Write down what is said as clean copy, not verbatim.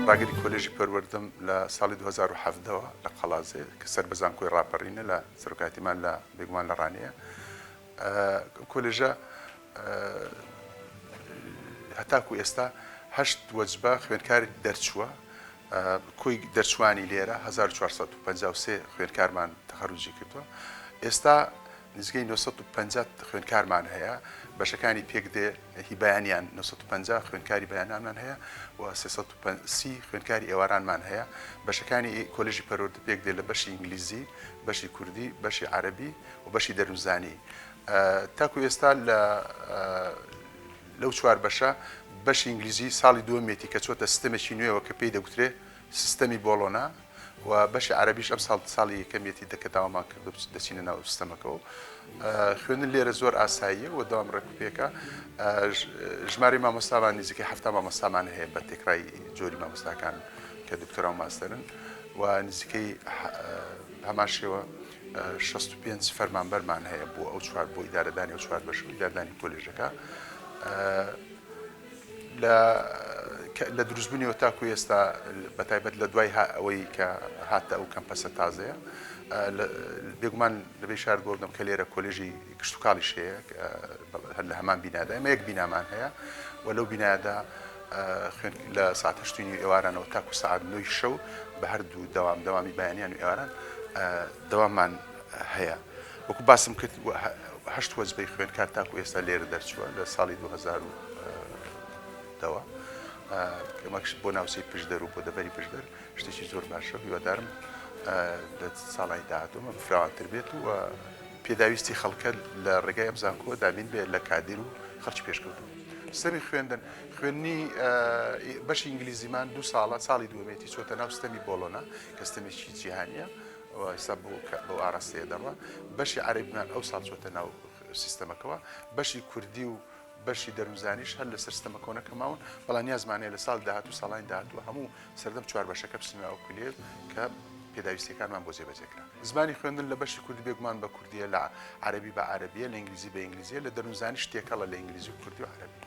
ڕاگری کۆلێژی پەروەردەم لە ساڵی 2017 ەوە لە قەڵادزێ کە سەر بە زانکۆی ڕاپەڕینە لە سەرۆکایەتیمان لە بێگومان لە ڕانیە کۆلێژە هەتاکو ئێستا هەشت وەجبە خوێندکار دەرچووە کۆی دەرچوانی لێرە 1453 خوێندکارمان تەخەروجی کردووە ئێستا نزیکەی 950 خوێندکارمان هەیە بەشەکانی پێک دێ هی بەیانیان 950 خوێندکاری بەیانانمان هەیە و 330 خوێندکاری ئێوارانمان هەیە بەشەکانی کۆلێژی پەروەردە پێک دێ لە بەشی ئینگلیزی بەشی کوردی بەشی عەرەبی و بەشی دەروونزانی تاکو ئێستا لە لەو چوار بەشە بەشی ئینگلیزی ساڵی دووەمێتی کە چۆتە سیستەمێکی نوێوە کە پێی دەگوترێ سیستەمی بۆڵۆنا و بەشی عەرەبیش ئەم ساڵ ساڵی یەکەمیەتی دەکە داوامان کردو دەچینە ناو سیستەمەکەەوە خوێندن لێرە زۆر ئاساییە و داوام ڕێک و پێکە ژماری مامۆستامان نزیکەی هەفتا مامۆستامان هەیە بە تێکڕای جۆری مامۆستاکان کە دکتۆرا و ماستەرن و نزیکەی هەمان شێوە 65 فەرمانبەرمان هەیە بۆ ئەو چوار بۆ ئیدارەدانی ئەو چوار بەش و ئیداردانی کۆلێژەکە لە لە دروستبوونیەوە تاکو ئێستا بە تایبەت لە دوای ئەوەی کە هاتە ئەو کەمپەسە تازەیە بێگومان لەبێ شار بۆ بدەم کە لێرە کۆلێژی کشتتوکاڵیش هەیە هەر لە هەمان بینادا ئێمە یەک بینامان هەیە و لەو بینایەدا خوێن لە ساعت هەشتی نیو ئێوارانەوە تاکو ساعت نۆی شەو بە هەردوو دەوام دەوامی بەیانیان و ئێواران دەواممان هەیە وەکو باسم کرد هەشت وەجبەی خوێندکار تاکو ئێستا لێرە دەرچووە لە ساڵی 2000 دەوە کەمەکش بۆ ناوچەی پشدەر و بۆ دەبەری پشدەر شتێکی زۆر باشە هیوادارم لە ساڵانی داهاتوومە فراوانتر بێت و پێداویستی خەڵکە لە ڕێگای ئەم زانکۆ دابین بێت لە کادیر و خەڵکی پێشکەوتوو. سیستەمی خوێندن، خوێندنی بەشی ئینگلیزیمان دوو ساڵە، ساڵی دووەمێتی چۆتە ناو سیستەمی بۆڵۆنا کە سیستەمێکی جیهانییە و ئێستا بەو ئاراستەیە دەڕوا. بەشی عەرەبیمان ئەو ساڵ چۆتە ناو سیستەمەکەوە. بەشی کوردی و بەشی دەروونزانیش هەر لەسەر سیستەمە کۆنەکە ماون، بەڵام نیازمان هەیە لە ساڵی داهاتوو ساڵانی داهاتوو هەموو سەردەم چوار بەشەکە بچنە ناو کولیە کە پێداویستیەکانمان بۆ جێبەجێ کرا. زمانی خوێندن لە بەشی کوردی بێگومان بە کوردیە، لە عەرەبی بە عەرەبیە، لە ئینگلیزی بە ئینگلیزیە، لە دەروونزانیش تێکەڵە لە ئینگلیزی و کوردی و عەرەبی.